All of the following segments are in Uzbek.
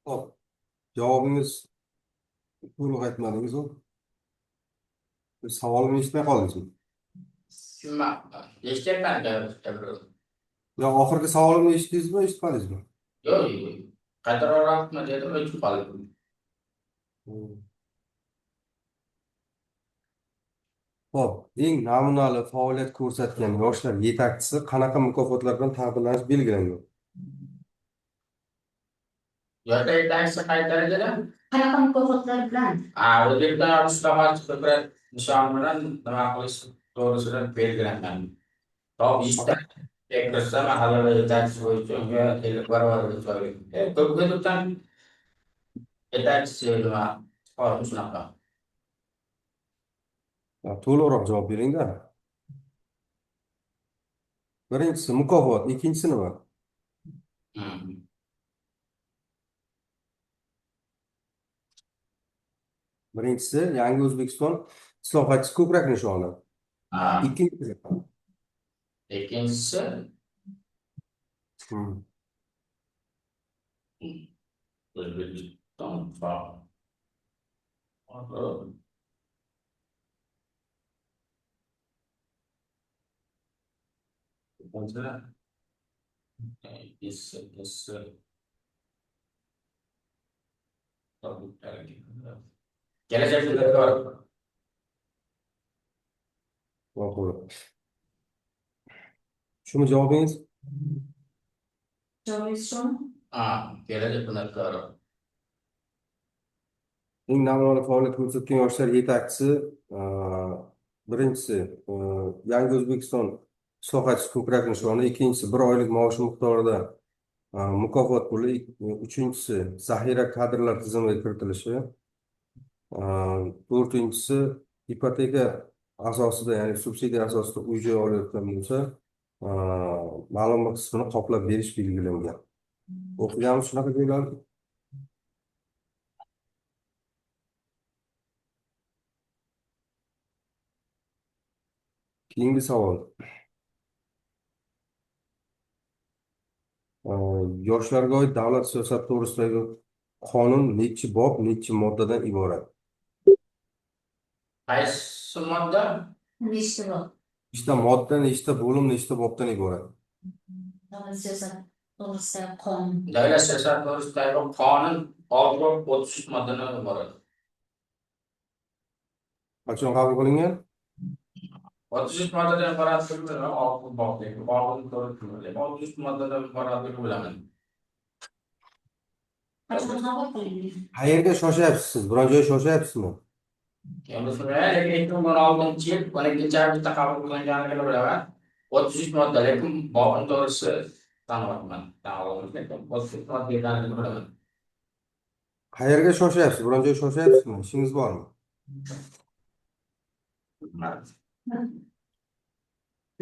Xo'p, javobingiz to'liq aytmadingiz u. Savolimni eshitmay qoldingizmi? Nima? Eshityapman. Yo, oxirgi savolimni eshitdingizmi, eshitmadingizmi? Yo'q, yo'q. Qaytaroqmi dedim, o'chib qoldim. Xo'p, eng namunali faoliyat ko'rsatgan yoshlar yetakchisi qanaqa mukofotlar bilan taqdirlanishi belgilangan? Yoshlar yetakchisi qay darajada? Qanaqa mukofotlar bilan? Ha, O'zbekiston islohotchi ko'krak nishoni bilan nima qilish to'g'risida belgilangan. Top 100 ta kirsa, mahallada yetakchi bo'yicha unga 50 barobar joy. Ko'p hududdan yetakchisi nima qonun shunaqa. To'liqroq javob bering-da. Birinchisi mukofot, ikkinchisi nima? Birinchisi Yangi O'zbekiston islohotchisi ko'krak nishoni. Ikkinchisi. Ikkinchisi O'zbekiston Kelajakda To'g'ri. Shumi javobingiz? Javobingiz shumi? Ha, kelajak bunyodkori. Eng namunali faoliyat ko'rsatgan yoshlar yetakchisi, birinchisi Yangi O'zbekiston islohotchisi ko'krak nishoni, ikkinchisi bir oylik maosh miqdorida mukofot puli, uchinchisi zaxira kadrlar tizimiga kiritilishi, to'rtinchisi ipoteka asosida, ya'ni subsidiya asosida uy joy olayotgan bo'lsa, ma'lum bir qismini qoplab berish belgilangan. O'qiganmiz shunaqa joylarni? Keyingi savol. Yoshlarga oid davlat siyosati to'g'risidagi qonun nechi bob, nechi moddadan iborat? Qaysi modda? Nechta bob? Nechta modda, nechta bo'lim, nechta bobdan iborat? Davlat siyosati to'g'risidagi qonun. Davlat siyosati to'g'risidagi qonun 6 bob 33 moddadan iborat. Qachon qabul qilingan? 33 moddadan iboratligini bilaman, 6 boblik, bobini to'g'ri bilmayman. 33 moddadan iboratligini bilaman. Qachon qabul qilingan? Qayerga shoshyapsiz siz? Biron joyga shoshyapsizmi? Lekin 2016-yil 12-avgustda qabul qilinganligini bilaman. 33 modda, lekin bobini to'g'risi tanimayman. Lekin 33 modda ekanligini bilaman. Qayerga shoshyapsiz? Biron joyga shoshyapsizmi? Ishingiz bormi?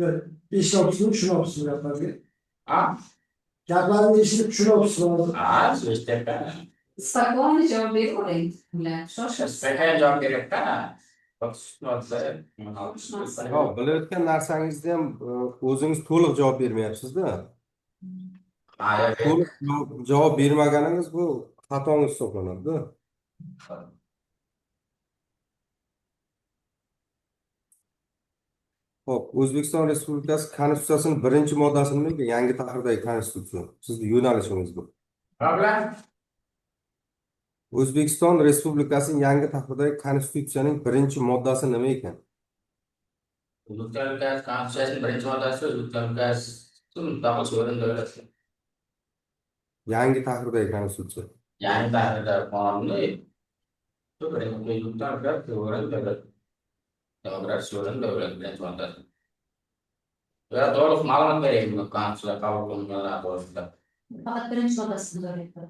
Yo'q, eshityapsizmi, tushunyapsizmi gaplarga? Ha? Gaplarni eshitib tushunyapsizmi hozir? Ha, eshityapman. Спокойно javob beravering. Ular shoshasiz. Qanday javob beryapman? 33 modda. Yo'q, bilayotgan narsangizni ham o'zingiz to'liq javob bermayapsiz-da. To'liq javob bermaganingiz bu xatongiz hisoblanadi-da. Xo'p, O'zbekiston Respublikasi Konstitutsiyasining birinchi moddasi nima ekan? Yangi tahrirdagi konstitutsiya. Sizni yo'nalishingiz bu. Nima? O'zbekiston Respublikasining yangi tahrirdagi konstitutsiyaning birinchi moddasi nima ekan? O'zbekiston Respublikasi Konstitutsiyasining birinchi moddasi O'zbekiston Respublikasi mustaqil suveren davlat. Yangi tahrirdagi konstitutsiya. Yangi tahrirdagi qonunni birinchi O'zbekiston Respublikasi suveren davlat. Demokrat suveren davlat birinchi moddasi. Va to'liq ma'lumot bering bu konstitutsiya qabul qilinganlar to'g'risida. Faqat birinchi moddasini so'rayapti.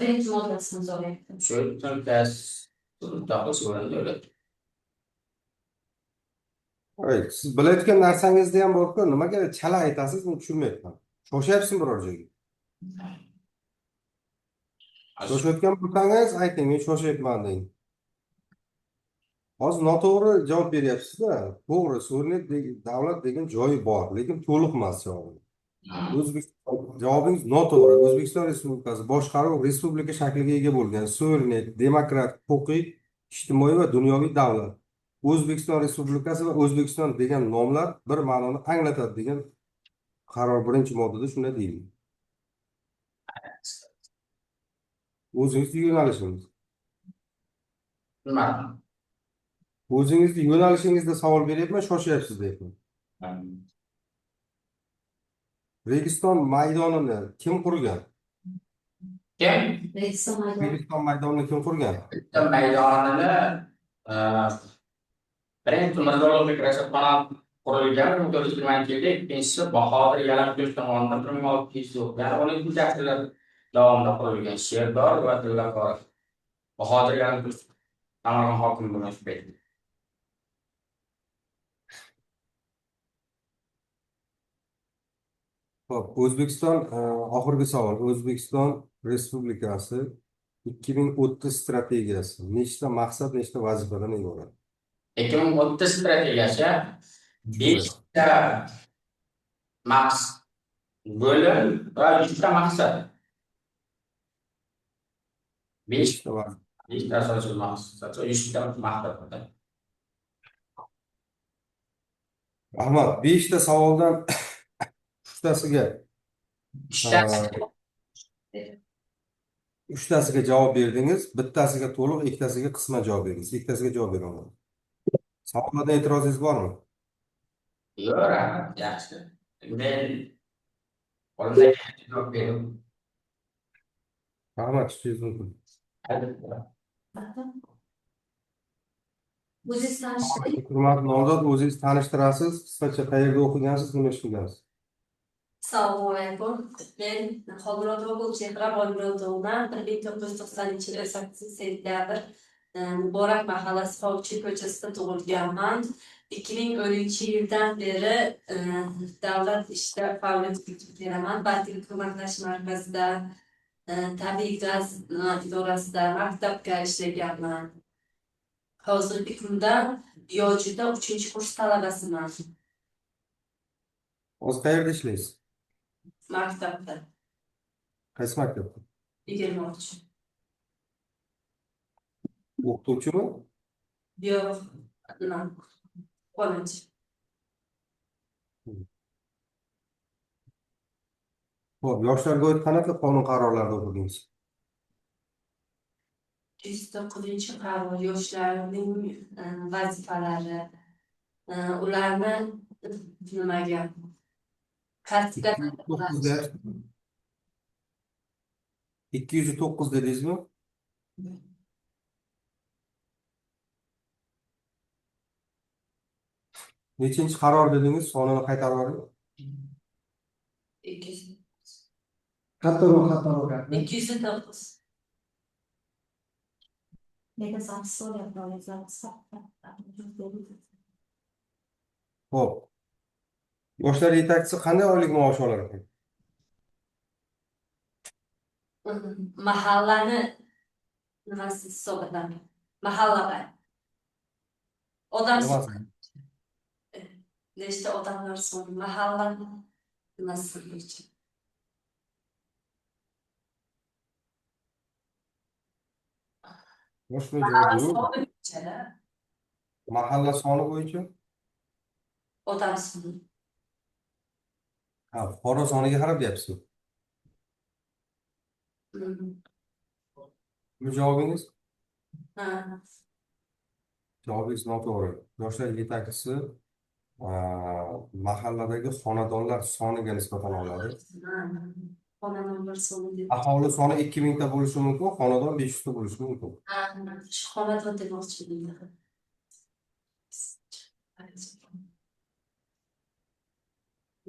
Birinchi moddasini so'rayapti. O'zbekiston Respublikasi mustaqil suveren davlat. Siz bilayotgan narsangizni ham borku, nimaga chala aytasiz, men tushunmayapman. Shoshyapsizmi biror joyga? Shoshayotgan bo'lsangiz ayting, men shoshyapman deng. Hozir noto'g'ri javob beryapsiz-da. To'g'ri, suverenitet davlat degan joyi bor, lekin to'liq emas javobi. O'zbekiston, javobingiz noto'g'ri. O'zbekiston Respublikasi boshqaruv respublika shakliga ega bo'lgan suverenitet, demokrat, huquqiy, ijtimoiy va dunyoviy davlat. O'zbekiston Respublikasi va O'zbekiston degan nomlar bir ma'noni anglatadi degan qaror 1-moddada shunday deyilgan. O'zingizni yo'nalishingiz. Nima? O'zingizni yo'nalishingizda savol beryapman, shoshyapsiz deyapman. Registon maydonini kim qurgan? Kim? Registon maydoni. Registon maydonini kim qurgan? Registon maydonini birinchi Mirzo Ulug'bek rasadxona qurilgan 1420-yilda, ikkinchisi Bahodir Yalamko'z tomonidan 1600, ya'ni 12-asrlar davomida qurilgan Sherdor va Tillakor. Bahodir Yalamko'z Samarqand hokimi bo'lgan shu paytda. Xo'p, O'zbekiston, oxirgi savol. O'zbekiston Respublikasi 2030 strategiyasi nechta maqsad, nechta vazifadan iborat? 2030 strategiyasi 5 ta maqsad bo'lim va 3 ta maqsad. 5 ta vazifa. 5 ta asosiy maqsad, 3 ta maqsad. Rahmat. 5 ta savoldan uchtasiga uchtasiga javob berdingiz, bittasiga to'liq, ikkitasiga qisman javob berdingiz, ikkitasiga javob bera olmadim. Savollardan e'tirozingiz bormi? Yo'q, rahmat, yaxshi. Men qo'limdan kelgancha javob berdim. Rahmat, tushingiz mumkin. O'zingiz tanishtiring. Hurmatli nomzod, o'zingiz tanishtirasiz, qisqacha qayerda o'qigansiz, nima ish qilgansiz? Assalomu alaykum. Men Xolmurodova Gulchehra Boymurodovna, 1990-yil 8 sentyabr Muborak mahallasi Sovchi ko'chasida tug'ilganman. 2010-yildan beri davlat ishida faoliyat yuritib kelaman. Bandlik ko'maklash markazida, tabiiy gaz idorasida, maktabga ishlaganman. Hozirgi kunda YOJda 3-kurs talabasiman. Hozir qayerda ishlaysiz? Maktabda. Qaysi maktabda? 23. O'qituvchimi? Yo'q, nima? Qo'mich. Xo'p, yoshlarga oid qanaqa qonun qarorlarni o'qidingiz? 109-qaror yoshlarning vazifalari, ularni nimaga kasbga 209 dedingizmi? Nechinchi qaror dedingiz? Sonini qaytarib yuboring. 200. Kattaroq, kattaroq gapir. 209. Nega zapis so'rayapti, zapis. Xo'p. Yoshlar yetakchisi qanday oylik maosh olar ekan? Mahallani nimasi hisobidan? Mahallada. Odam nechta odamlar soni mahalla nimasi bo'yicha? Mahalla soni bo'yicha. Mahalla soni bo'yicha? Odam soni. Ha, fuqaro soniga qarab deyapsizmi? Bu javobingiz? Ha. Javobingiz noto'g'ri. Yoshlar yetakchisi mahalladagi xonadonlar soniga nisbatan oladi. Xonadonlar soni. Aholi soni 2000 ta bo'lishi mumkin, xonadon 500 ta bo'lishi mumkin. Ha, shu xonadon demoqchi edim.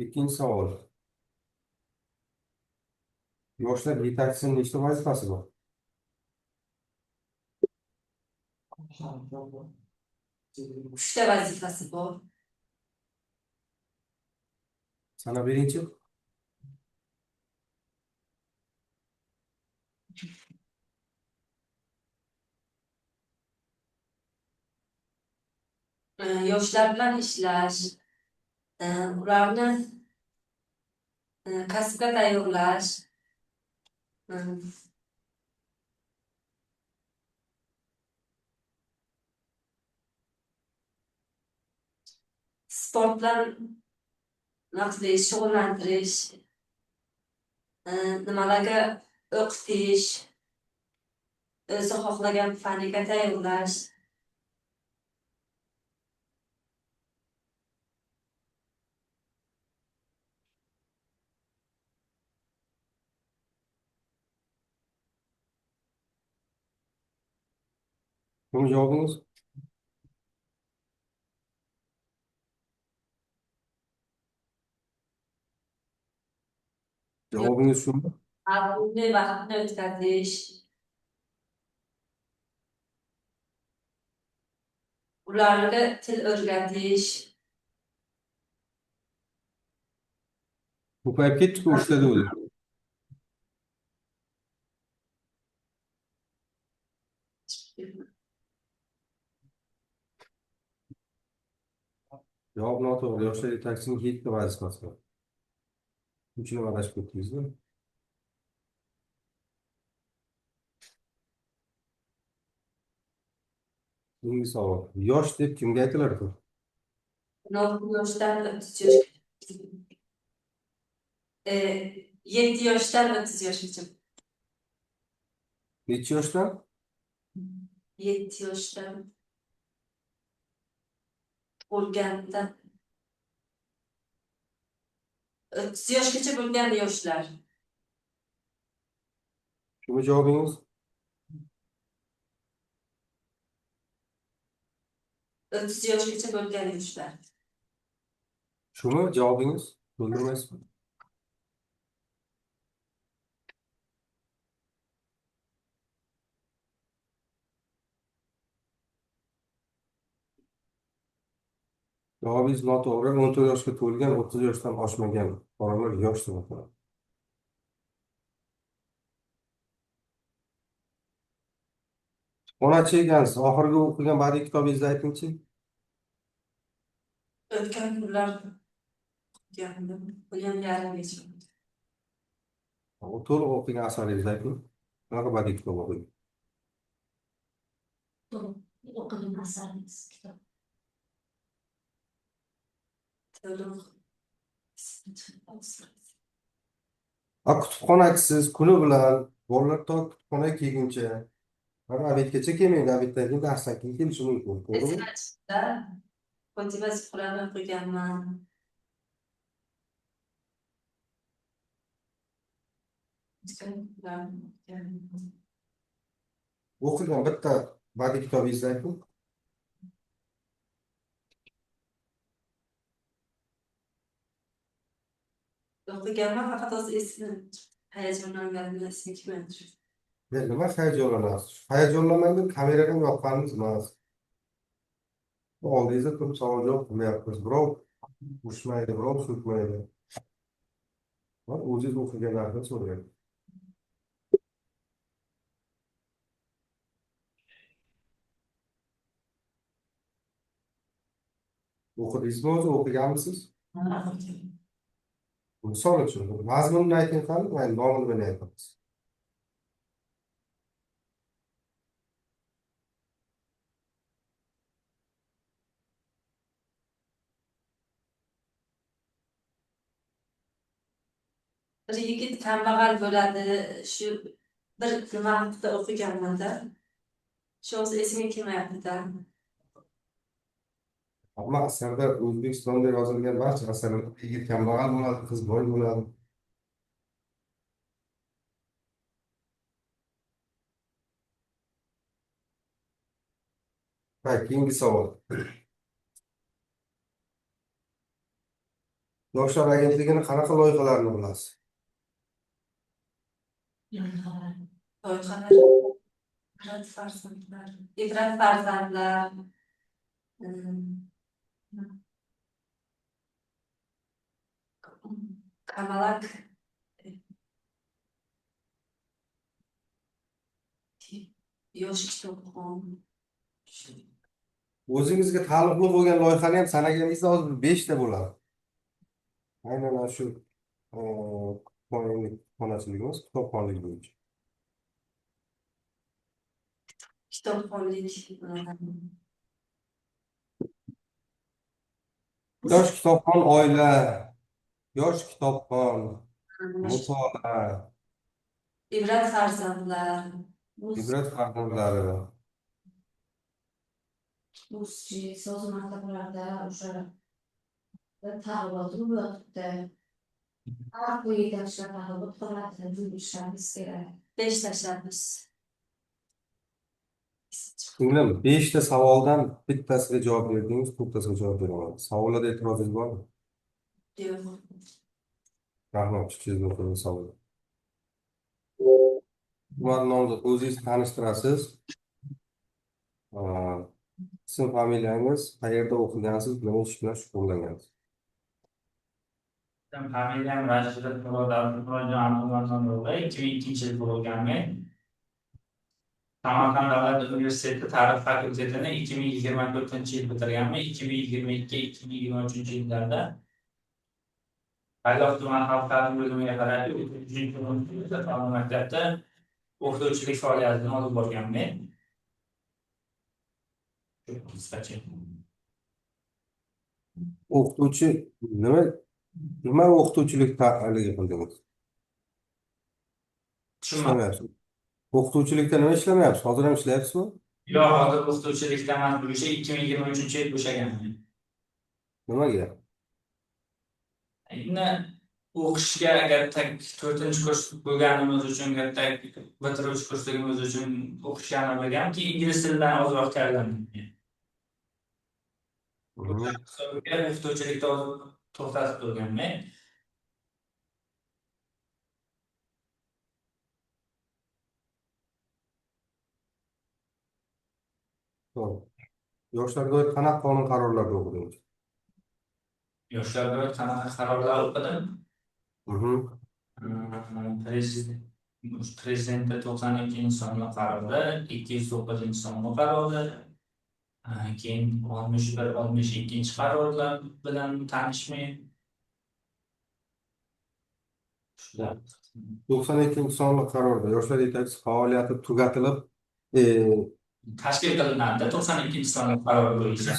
Ikkinchi savol. Yoshlar yetakchisining nechta vazifasi bor? 3 ta vazifasi bor. Sanab beringchi. Yoshlar bilan ishlash, ularni Kasbga tayyorlash. Sport bilan nima qilish, shug'ullantirish, nimalarga o'qitish, o'zi xohlagan faniga tayyorlash. Shumi javobingiz? Javobingiz shumi? Mazmunli vaqtni o'tkazish. Ularga til o'rgatish. Ko'payib ketdi-ku, uchta degandi. Javob noto'g'ri. Yoshlar yetakchisining yettita vazifasi bor. Uchini adashib ketdingizmi? Keyingi savol. Yosh deb kimga aytilar ekan? 16 yoshdan 30 yoshgacha. 7 yoshdan 30 yoshgacha. Necha yoshdan? 7 yoshdan tug'ilgandan 30 yoshgacha bo'lgan yoshlar. Shumi javobingiz? 30 yoshgacha bo'lgan yoshlar. Shumi javobingiz? To'ldirmaysizmi? Javobingiz noto'g'ri. 14 yoshga to'lgan, 30 yoshdan oshmagan fuqarolar yosh deb ataladi. Kutubxonachi ekansiz. Oxirgi o'qigan badiiy kitobingizni aytingchi. O'tgan kunlar o'qigandim. Buni ham yarimgacha. To'liq o'qigan asaringizni ayting. Qanaqa badiiy kitob o'qidingiz? To'liq o'qigan asaringiz kitob. To'liq. A kutubxonachisiz kuni bilan bolalar to kutubxonaga kelguncha, mana obedgacha kelmaydi, obeddan keyin darsdan keyin kelishi mumkin, to'g'rimi? Eslatishda Fotima Zuhrani o'qiganman. O'tgan kunlarni o'qiganman. O'qigan bitta badiiy kitobingizni ayting. O'qiganman, faqat hozir esimdan hayajonlanganimdan esimga kelmayapti. Nima hayajonlanasiz? Hayajonlamang deb kameradan yoqqanimiz emas. Oldingizda turib savol javob qilmayapmiz. Birov urishmaydi, birov so'kmaydi. O'zingiz o'qigan narsani so'rayapsiz. O'qidingizmi o'zi? O'qiganmisiz? Misol uchun, mazmunini ayting qani, mayli, nomini men aytamiz. Bir yigit kambag'al bo'ladi, shu bir nima haqida o'qiganman-da. Shu hozir esimga kelmayapti-da. Hamma asarda O'zbekistonda yozilgan barcha asarlarda yigit kambag'al bo'ladi, qiz boy bo'ladi. Ha, keyingi savol. Yoshlar agentligini qanaqa loyihalarini bilasiz? Loyihalar. Loyihalar. Ibrat farzandlar. Ibrat farzandlar. Kamalak. Yosh kitobxon. O'zingizga taalluqli bo'lgan loyihani ham sanaganingizda hozir 5 ta bo'ladi. Aynan ana shu Kutubxonachilik emas, kitobxonlik bo'yicha. Kitobxonlik. Yosh kitobxon oila, yosh kitobxon, mutolaa, Ibrat farzandlar. Ibrat farzandlari. Musiqa so'z maktablarida o'sha targ'ibot bo'lyapti. Har yetakchilar targ'ibot qiladi, bu ishlarimiz kerak. 5 tashabbus. Singlim, 5 ta savoldan bittasiga javob berdingiz, to'rttasiga javob bera olmadingiz. Savollarda e'tirozingiz bormi? Yo'q. Rahmat, chiqishingiz o'qigan savol. Hurmatli nomzod, o'zingizni tanishtirasiz. Ism, familiyangiz, qayerda o'qigansiz, nima ish bilan shug'ullangansiz? Familiyam Rashidov Murod Abdullohjon Abdumannonov, 2002-yil tug'ilganman. Samarqand davlat universiteti tarix fakultetini 2024-yil bitirganman. 2022-2023 yillarda Qayloq tuman xalq ta'limi bo'limiga qarashli 3-sonli maktabda o'qituvchilik faoliyatini olib borganman. Shu qisqacha. O'qituvchi nima o'qituvchilik haligi qildingiz? Tushunmadim. Ishlamayapsiz. O'qituvchilikda nima ishlamayapsiz? Hozir ham ishlayapsizmi? Yo'q, hozir o'qituvchilikda emas, bu ishi 2023-yil bo'shaganman. Nimaga? Endi o'qishga agar 4-kurs bo'lganimiz uchun, bitiruvchi kursligimiz uchun o'qishgani bilgan, keyin ingliz tilidan ozroq tayyorlandim. O'qituvchilikda to'xtatib turganman. To'g'ri. Yoshlarga oid qanaqa qonun qarorlarni o'qidingiz? Yoshlarga oid qanaqa qarorlar o'qidim? Prezidentda 92-sonli qarori, 209-sonli qarori, keyin 61, 62 qarorlar bilan tanishmay. Shular. 92-sonli qarorda yoshlar yetakchisi faoliyati tugatilib, tashkil qilinadi 92-sonli qaror bo'yicha.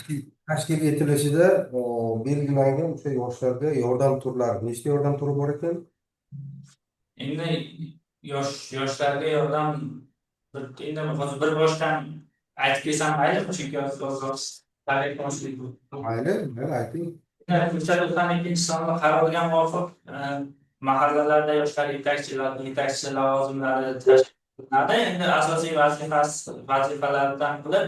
Tashkil etilishida belgilangan o'sha yoshlarga yordam turlari, nechta yordam turi bor ekan? Endi yoshlarga yordam endi hozir bir boshdan aytib kelsam mayli, chunki hozir tarix. Mayli, mayli ayting. O'sha 92-sonli qarorga muvofiq mahallalarda yoshlar yetakchi lavozimlari tashkil qilinadi. Endi asosiy vazifalaridan qilib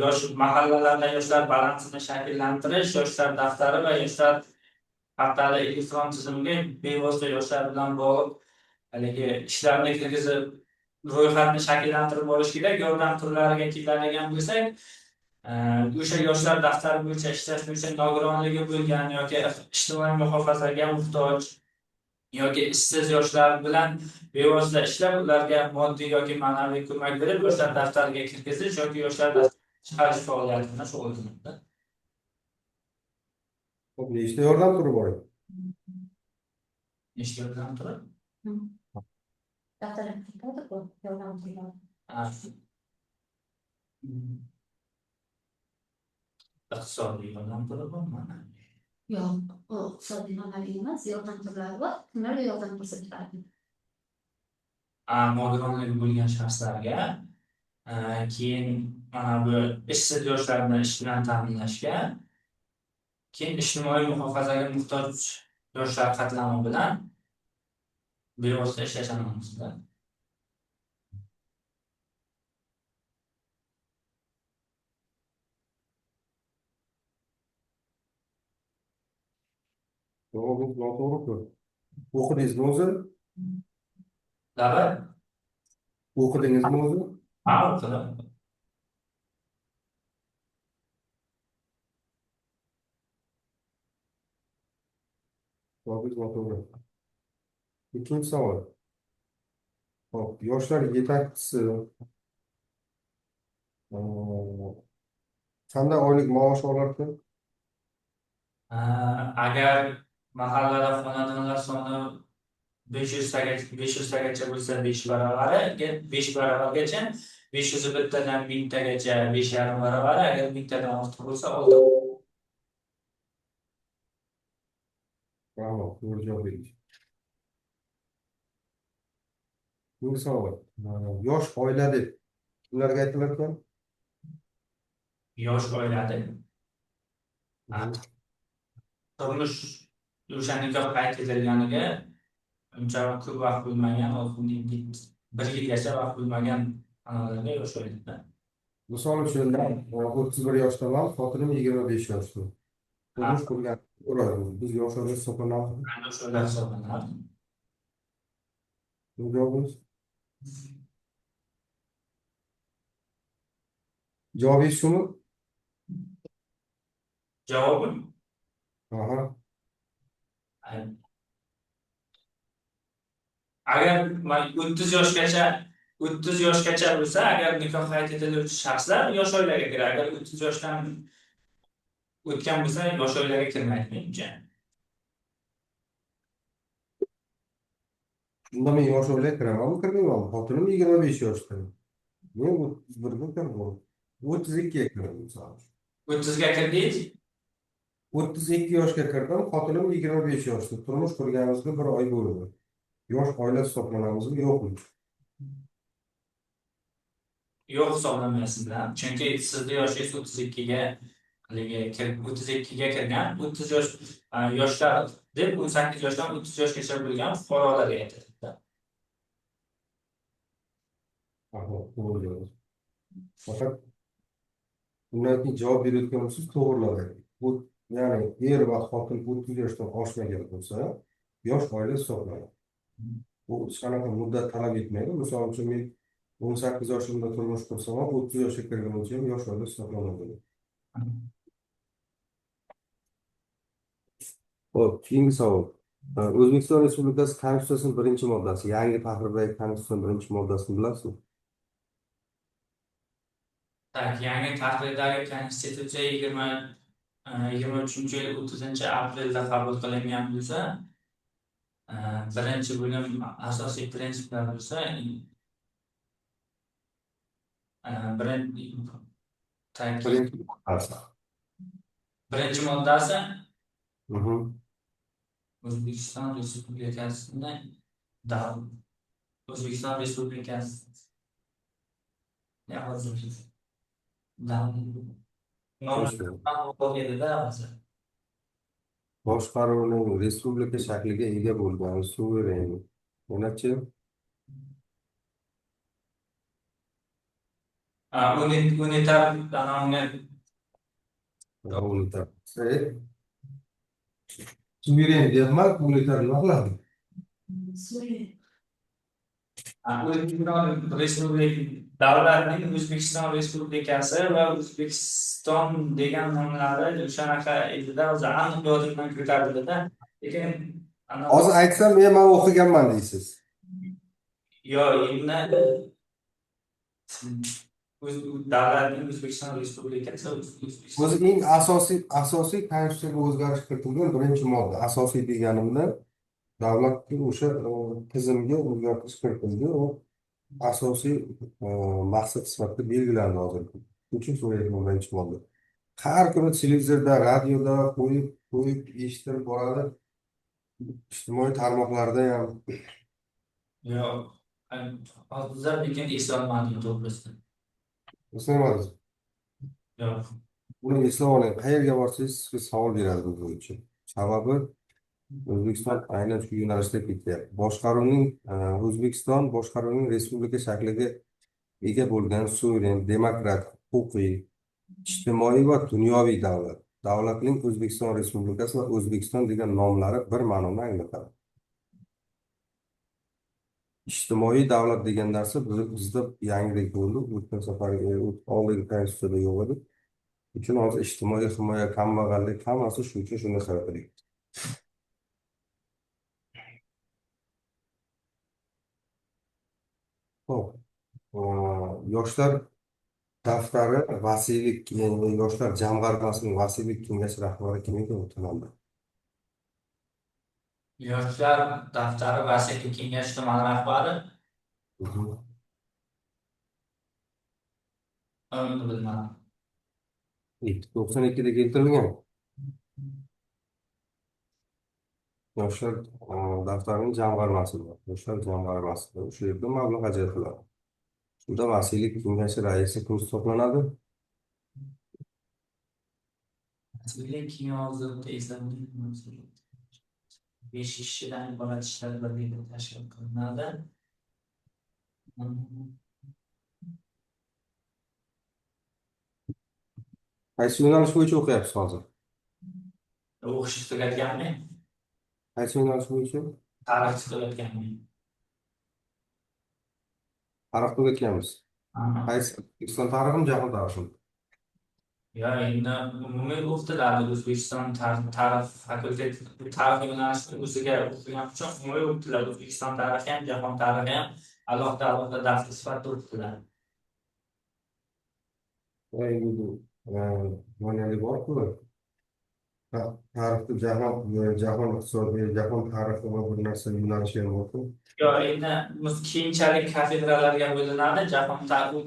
yosh mahallalarda yoshlar balansini shakllantirish, yoshlar daftari va yoshlar portali elektron tizimga bevosita yoshlar bilan bog'liq haligi ishlarni kirgizib, ro'yxatni shakllantirib borish kerak. Yordam turlariga keladigan bo'lsak, o'sha yoshlar daftari bo'yicha ishlash bo'yicha nogironligi bo'lgan yoki ijtimoiy muhofazaga muhtoj yoki ishsiz yoshlar bilan bevosita ishlab, ularga moddiy yoki ma'naviy ko'mak berib, yoshlar daftariga kirgizish yoki yoshlar daftarini chiqarish faoliyati bilan shug'ullanadi. Xo'p, nechta yordam turi bor ekan? Nechta yordam turi? Daftar bu yordam turlari. Iqtisodiy yordam turi bormi? Yo'q, u iqtisodiy ma'naviy emas, yordam turlari bor. Kimlarga yordam ko'rsatiladi? Nogironligi bo'lgan shaxslarga, keyin mana bu ishsiz yoshlarni ish bilan ta'minlashga, keyin ijtimoiy muhofazaga muhtoj yoshlar qatlami bilan bevosita ishlashamiz. Javobingiz noto'g'ri-ku. O'qidingizmi o'zi? Laba? O'qidingizmi o'zi? Ha, o'qidim. Javobingiz noto'g'ri. Ikkinchi savol. Xo'p, yoshlar yetakchisi qanday oylik maosh olar ekan? Agar Mahallada xonadonlar soni 500 tagacha bo'lsa 5 baravari, 5 baravargacha, 501 tadan 1000 tagacha 5,5 baravari, agar 1000 tadan ortiq bo'lsa 6. Bravo, to'g'ri javob berdingiz. Keyingi savol. Yosh oila deb kimlarga aytilar ekan? Yosh oilada turmush, o'sha nikoh qayd etilganiga uncha ko'p vaqt bo'lmagan, bir yilgacha vaqt bo'lmagan onalarga yosh oilada. Misol uchun, men 31 yoshdaman, xotinim 25 yoshda. Turmush qurgan biz yosh oila hisoblanamizmi? Yosh oila hisoblanadi. Javobingiz? Javobingiz shumi? Javobim? Aha. Agar 30 yoshgacha bo'lsa, agar nikoh qayd etiluvchi shaxslar yosh oilaga kiradi. Agar 30 yoshdan o'tgan bo'lsa, yosh oilaga kirmaydi menimcha. Unda men yosh oilaga kiramanmi, kirmaymanmi? Xotinim 25 yoshda. Men 31ga kirdim. 32ga kirdim, misol uchun. 30ga kirdingiz? 32 yoshga kirdim, xotinim 25 yoshda. Turmush qurganimizga bir oy bo'ldi. Yosh oila hisoblanamizmi, yo'qmi? Yo'q, hisoblanmaysizlar. Chunki sizni yoshingiz 32ga haligi kirib, 32ga kirgan, 30 yosh yoshlar deb 18 yoshdan 30 yoshgacha bo'lgan fuqarolarga aytiladi. Aha, to'g'ri javob. Faqat undan keyin javob berayotgan bo'lsangiz, to'g'riladi. Bu, ya'ni er va xotin 30 yoshdan oshmagan bo'lsa, yosh oila hisoblanadi. Bu hech qanaqa muddat talab etmaydi. Misol uchun, men 18 yoshimda turmush qursam ham, 30 yoshga kirgunimcha ham yosh oila hisoblanadi. Xo'p, keyingi savol. O'zbekiston Respublikasi Konstitutsiyasining birinchi moddasi, yangi tahrirdagi Konstitutsiyaning birinchi moddasini bilasizmi? Так, yangi tahrirdagi Konstitutsiya 23-yil 30-aprelda qabul qilingan bo'lsa, birinchi bo'lim asosiy prinsiplar bo'lsa, birinchi, так, Birinchi moddasi. Birinchi moddasi O'zbekiston Respublikasini O'zbekiston Respublikasi ya hozir davlat edida hozir. Boshqaruvning respublika shakliga ega bo'lgan suveren. Yanachi? Unitar anavi. Unitar. Suveren deyapman, unitar nima qiladi? Suveren. O'zbekiston Respublika davlatning O'zbekiston Respublikasi va O'zbekiston degan nomlari o'shanaqa edida, o'zi aniq yodimdan ko'tarildida, lekin Hozir aytsam, men o'qiganman deysiz. Yo'q, endi o'z davlatning O'zbekiston Respublikasi O'zbekiston O'zi eng asosiy konstitutsiyaga o'zgarish kiritilgan birinchi modda. Asosiy deganimda davlatning o'sha tizimga o'zgartirish kiritildi. U asosiy maqsad sifatida belgilandi hozir. Shuning uchun so'rayapman birinchi modda. Har kuni televizorda, radioda qo'yib, qo'yib eshittirib boradi. Ijtimoiy tarmoqlarda ham. Yo'q, hozir lekin eslolmadim to'g'risini. Eslamadingiz? Yo'q. Buni eslab oling. Qayerga borsangiz sizga savol beradi bu bo'yicha. Sababi O'zbekiston aynan shu yo'nalishda ketyapti. Boshqaruvning O'zbekiston boshqaruvning respublika shakliga ega bo'lgan suveren, demokratik, huquqiy, ijtimoiy va dunyoviy davlat. Davlatning O'zbekiston Respublikasi va O'zbekiston degan nomlari bir ma'noni anglatadi. Ijtimoiy davlat degan narsa bizda yangilik bo'ldi. O'tgan safar oldingi konstitutsiyada yo'q edi. Uchun hozir ijtimoiy himoya, kambag'allik hammasi shu uchun shunga qaratilgan. Xo'p. Yoshlar daftari vasiylik, ya'ni yoshlar jamg'armasining vasiylik kengashi rahbari kim ekan o'tganda? Yoshlar daftari vasiylik kengashi tuman rahbari. Uni bilmadim. 92da keltirilgan. Yoshlar daftarining jamg'armasi bor. Yoshlar jamg'armasi bor. O'sha yerda mablag' ajratiladi. Shunda vasiylik kengashi raisi kim hisoblanadi? Vasiylik kengashi 5 kishidan iborat ishlar birligi tashkil qilinadi. Qaysi yo'nalish bo'yicha o'qiyapsiz hozir? O'qishni tugatganmi? Qaysi yo'nalish bo'yicha? Tarixchi tugatganmi? Tarix tugatganmiz. Qaysi? O'zbekiston tariximi, jahon tariximi? Yo, endi umumiy o'qitiladi. O'zbekiston tarix fakulteti tarix yo'nalishini o'ziga o'qitilgani uchun umumiy o'qitiladi. O'zbekiston tarixi ham, jahon tarixi ham alohida-alohida dars sifatida o'qitiladi. Endi bu moniyali bor-ku. Tarixda jahon iqtisodi, jahon tarixi va bir narsa yo'nalishi ham bor-ku. Yo, endi keyinchalik kafedralarga bo'linadi. Jahon tarixi,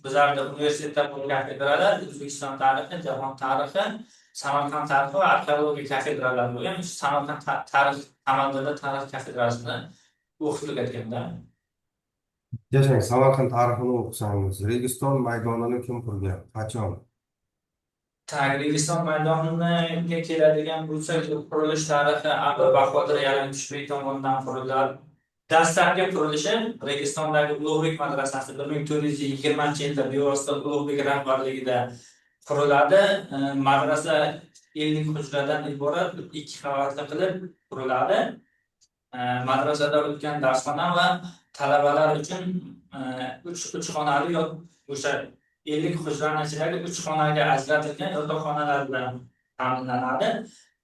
bizlarda universitetda bu kafedralar O'zbekiston tarixi, jahon tarixi, Samarqand tarixi va arxeologiya kafedralari bo'lgan. Shu Samarqand tarix Tamandada tarix kafedrasini o'qib tugatganda. Yashang, Samarqand tarixini o'qisangiz, Registon maydonini kim qurgan? Qachon? Registon maydoniga keladigan bo'lsak, qurilish tarixi Amir Bahodir Yalangtushbek tomonidan quriladi. Dastlabki qurilishi Registondagi Ulug'bek madrasasi 1420-yilda bevosita Ulug'bek rahbarligida quriladi. Madrasa 50 hujradan iborat 2 qavatli qilib quriladi. Madrasada o'tgan darsxona va talabalar uchun 3 xonali o'sha 50 hujrani ichidagi 3 xonaga ajratilgan yotoqxonalar bilan ta'minlanadi,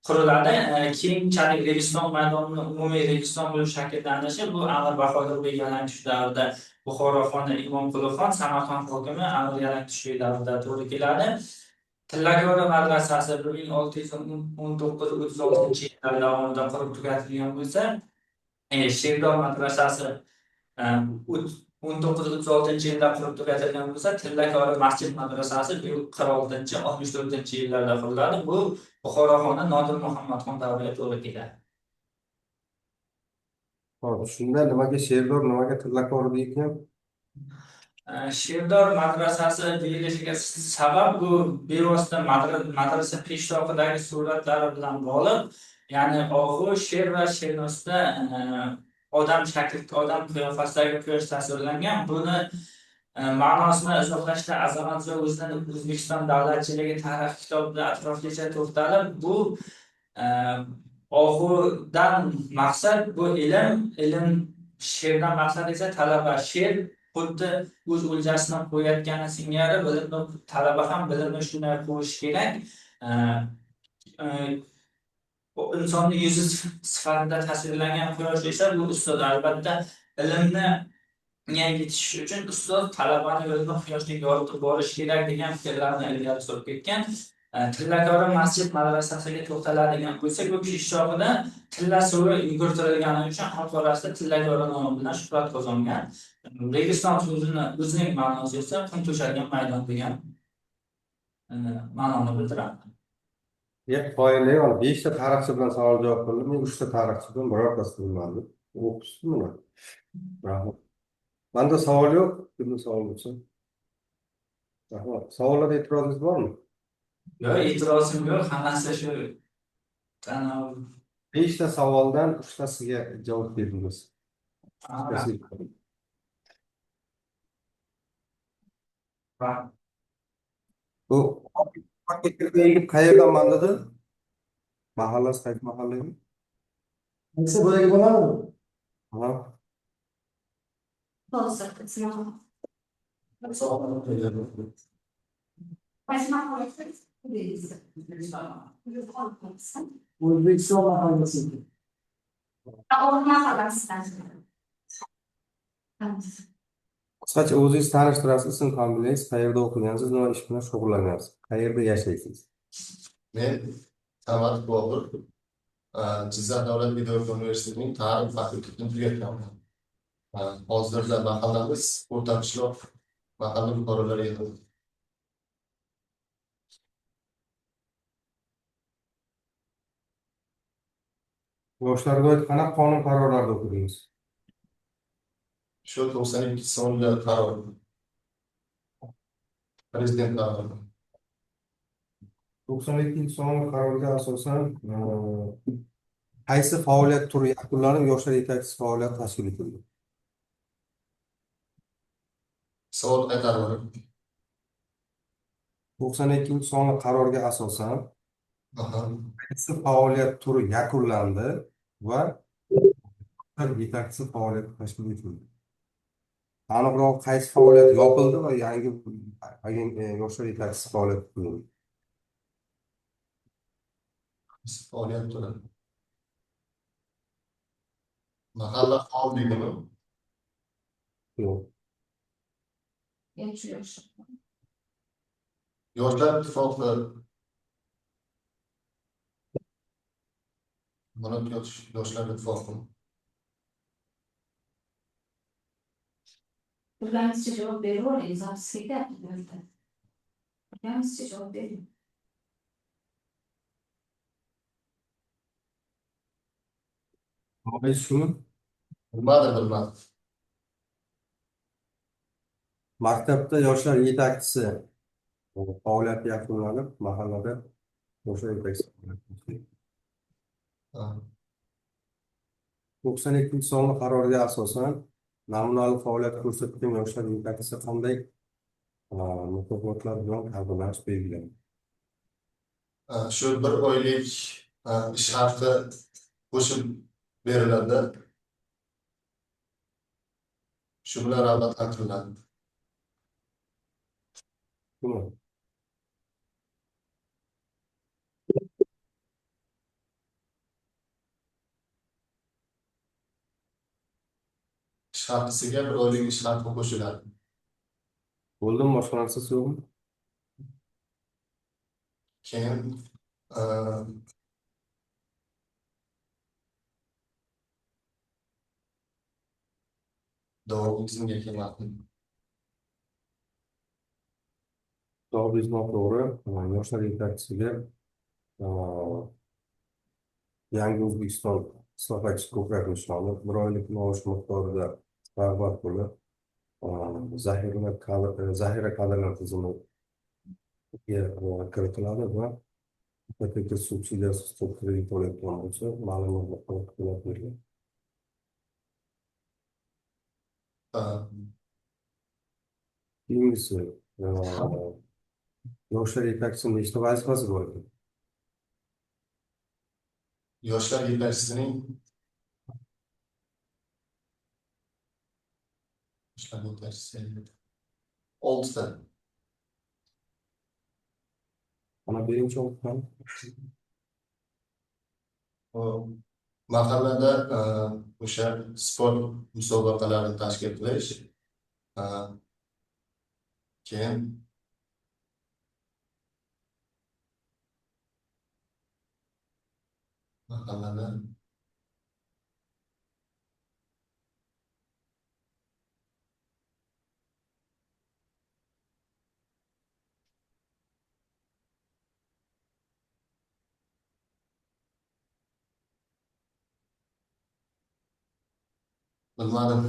quriladi. Keyinchalik Registon maydonini umumiy Registon bo'lib shakllanishi bu Amir Bahodir Yalangtush davrida Buxoro xoni Imomqulixon, Samarqand hokimi Amir Yalangtushbek davrida to'g'ri keladi. Tillakori madrasasi 1619-36 yillar davomida qurib tugatilgan bo'lsa, Sherdor madrasasi 1936-yilda qurib tugatilgan bo'lsa, Tillakori masjid madrasasi 46-64 yillarda quriladi. Bu Buxoro xoni Nodir Muhammadxon davriga to'g'ri keladi. Xo'p, shunda nimaga Sherdor, nimaga Tillakori deyilgan? Sherdor madrasasi deyilishiga sabab bu bevosita madrasa peshtoqidagi suratlari bilan bog'liq. Ya'ni ohu, sher va shernosda odam shakli, odam qiyofasidagi quyosh tasvirlangan. Buni ma'nosini izohlashda Azamat o'zining O'zbekiston davlatchiligi tarix kitobida atroflicha to'xtalib, bu ohudan maqsad bu ilm, ilm sherdan maqsad esa talaba. Sher xuddi o'z o'ljasini qo'yayotgani singari bilimni talaba ham bilimni shunday qo'yishi kerak. Insonning yuzi sifatida tasvirlangan quyosh esa bu ustoz. Albatta ilmni yetishish uchun ustoz talabani yo'lini quyoshdek yoritib borish kerak degan fikrlarni ilgari surib ketgan. Tillakori masjid madrasasiga to'xtaladigan bo'lsak, bu peshtoqida tilla suvi yugurtirilgani uchun xalq orasida Tillakori nomi bilan shuhrat qozongan. Registon so'zini o'zining ma'nosi esa qum to'shalgan maydon degan ma'noni bildiradi. Qoyillayman, 5 ta tarixchi bilan savol javob qildim. Men 3 ta tarixchi bilan birortasini bilmadim. O'qishsin buni. Rahmat. Menda savol yo'q. Kimda savol bo'lsa? Rahmat. Savollarda e'tirozingiz bormi? Yo'q, e'tirozim yo'q. Hammasi shu 5 ta savoldan 3 tasiga javob berdingiz. Bu yigit qayerdanman dedi? Mahallasi qaysi mahalla edi? Qaysi bo'lagi bo'ladimi? Ha. Hozir Qaysi mahallasi? O'zbekiston mahallasi. Mahallasidan. Qisqacha o'zingizni tanishtirasiz, ism familiyangiz, qayerda o'qigansiz, nima ish bilan shug'ullangansiz, qayerda yashaysiz? Men Samat Bobur, Jizzax davlat pedagogika universitetining tarix fakultetini tugatganman. Hozirda mahallamiz O'rtaqishloq mahalla fuqarolar yig'ini. Yoshlarga oid qanaqa qonun qarorlarida o'qidingiz? Shu 92 sonli qaror. Prezident qarori. 92 sonli qarorga asosan qaysi faoliyat turi yakunlanib, yoshlar yetakchisi faoliyati tashkil etildi? Savol qaytarib yuboring. 92 sonli qarorga asosan qaysi faoliyat turi yakunlandi va yoshlar yetakchisi faoliyati tashkil etildi? Aniqroq, qaysi faoliyat yopildi va yangi yoshlar yetakchisi faoliyati qurildi? Qaysi faoliyat turi? Mahalla faolligimi? Yo'q. Yoshlar ittifoqi. Buni Yoshlar ittifoqi. Bilganizcha javob beravering, запись ketyapti bu yerda. Bilganizcha javob bering. Javobingiz shumi? Bilmadim, bilmadim. Maktabda yoshlar yetakchisi faoliyati yakunlanib, mahallada yoshlar yetakchisi faoliyati. 92 sonli qarorga asosan namunali faoliyat ko'rsatgan yoshlar yetakchisi qanday mukofotlar bilan taqdirlanish belgilangan? Shu bir oylik ish haqi qo'shib beriladi. Shu bilan rag'batlantiriladi. Shumi? Ish haqisiga bir oylik ish haqi qo'shiladi. Bo'ldimi, boshqa narsasi yo'qmi? Keyin davomi esimga kelmadi. Javobingiz noto'g'ri. Yoshlar yetakchisiga Yangi O'zbekiston islohotchisi ko'krak nishoni, bir oylik maosh miqdorida rag'bat puli, zaxira kadrlar tizimiga kiritiladi va ipoteka subsidiyasiz to'p kredit olayotgan bo'lsa, ma'lumot to'lab beriladi. Keyingisi, yoshlar yetakchisining nechta vazifasi bor ekan? Yoshlar yetakchisining 6ta. Mana birinchi oltitani. Mahallada o'sha sport musobaqalarini tashkil qilish, keyin mahallada bilmadim.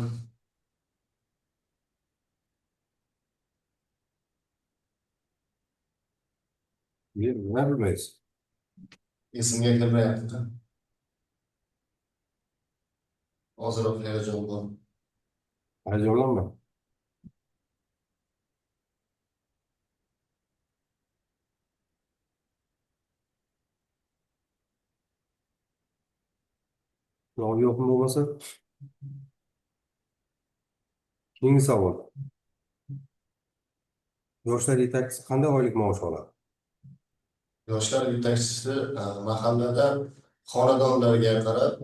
Nima bilmaysiz? Esimga kelmayapti. Ozroq hayajon bor. Hayajonlanma. Javob yo'qmi bo'lmasa? Keyingi savol. Yoshlar yetakchisi qanday oylik maosh oladi? Yoshlar yetakchisi mahallada xonadonlarga qarab,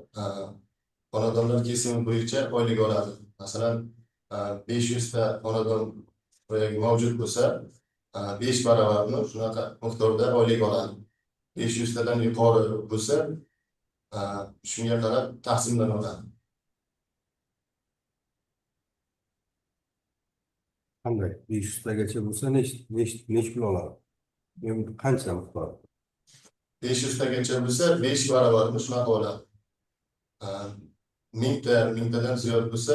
xonadonlar kesimi bo'yicha oylik oladi. Masalan, 500 ta xonadon mavjud bo'lsa, 5 barobarini shunaqa miqdorda oylik oladi. 500 tadan yuqori bo'lsa, Shunga qarab taqsimlanadi. Qanday? 500 tagacha bo'lsa nech pul oladi? Endi qancha miqdor? 500 tagacha bo'lsa 5 barobarini shunaqa oladi. Mingta, mingtadan ziyod bo'lsa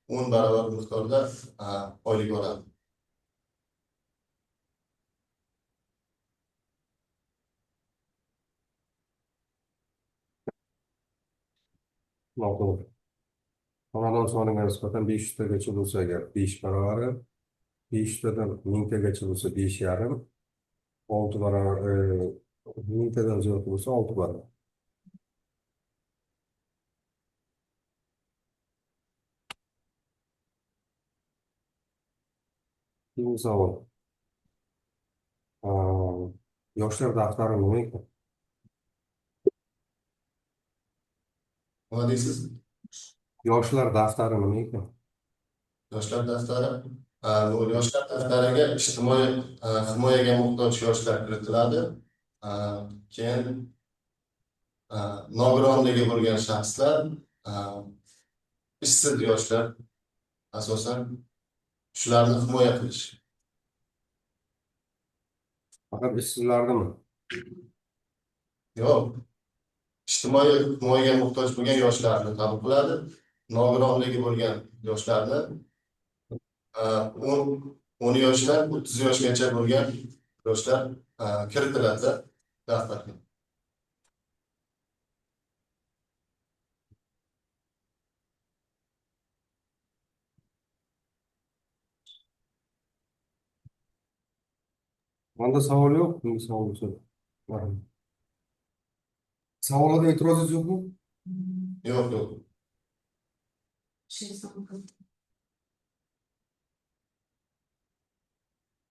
10 barobar miqdorda oylik oladi. Noto'g'ri. Xonadon soniga nisbatan 500 tagacha bo'lsa agar 5 barobar, 500 tadan 1000 tagacha bo'lsa 5,5, 6 barobar, 1000 tadan ziyod bo'lsa 6 barobar. Keyingi savol. Yoshlar daftari nima ekan? Nima deysiz? Yoshlar daftari nima ekan? Yoshlar daftari, bu yoshlar daftariga ijtimoiy himoyaga muhtoj yoshlar kiritiladi. Keyin nogironligi bo'lgan shaxslar, ishsiz yoshlar asosan shularni himoya qilish. Faqat ishsizlarnimi? Yo'q. Ijtimoiy himoyaga muhtoj bo'lgan yoshlarni qabul qiladi. Nogironligi bo'lgan yoshlarni 10 yoshdan 30 yoshgacha bo'lgan yoshlar kiritiladi daftarga. Menda savol yo'q, bunga savol bo'lsa. Savolga e'tirozingiz yo'qmi? Yo'q, yo'q.